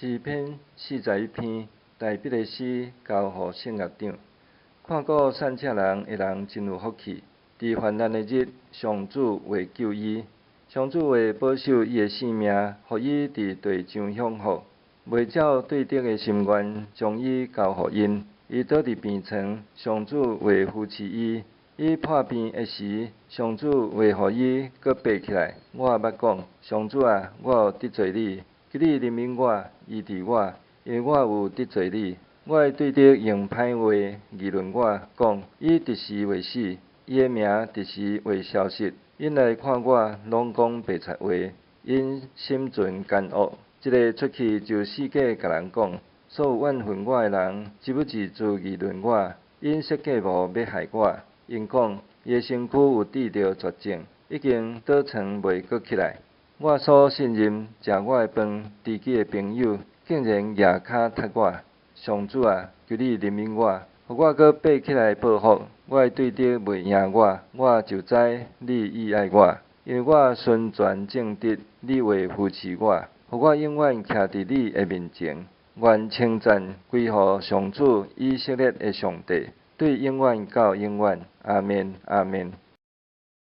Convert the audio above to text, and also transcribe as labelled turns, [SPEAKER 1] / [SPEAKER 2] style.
[SPEAKER 1] 詩篇41篇，大衛的詩，交予聖樂長。看顧散赤人的人真有福氣，佇患難的日，上主會救伊，上主會保守伊的性命，予伊佇地上享福，袂照對敵的心願將伊交予𪜶。伊倒佇病床，上主會扶持伊。伊破病的時，上主會予伊閣爬起來。我捌講：上主啊，我有得罪你，求你憐憫我，醫治我，因為我有得罪你。我的對敵用歹話議論我，講：伊直時會死，伊的名直時會消失。𪜶來看我，攏講白賊話，𪜶心存奸惡，一下出去就四界共人講。所有怨恨我的人，一不自住議論我，𪜶設計謀欲害我。𪜶講：伊的身軀有得著絕症，已經倒床袂閣起來。我所信任、食我的飯、知己的朋友，竟然舉跤踢我。上主啊，求你憐憫我，予我閣爬起來報復。我的對敵袂贏我，我就知你意愛我。因為我純全正直，你會扶持我，予我永遠徛佇你的面前。願稱讚歸予上主以色列的上帝，對永遠到永遠。阿們，阿們。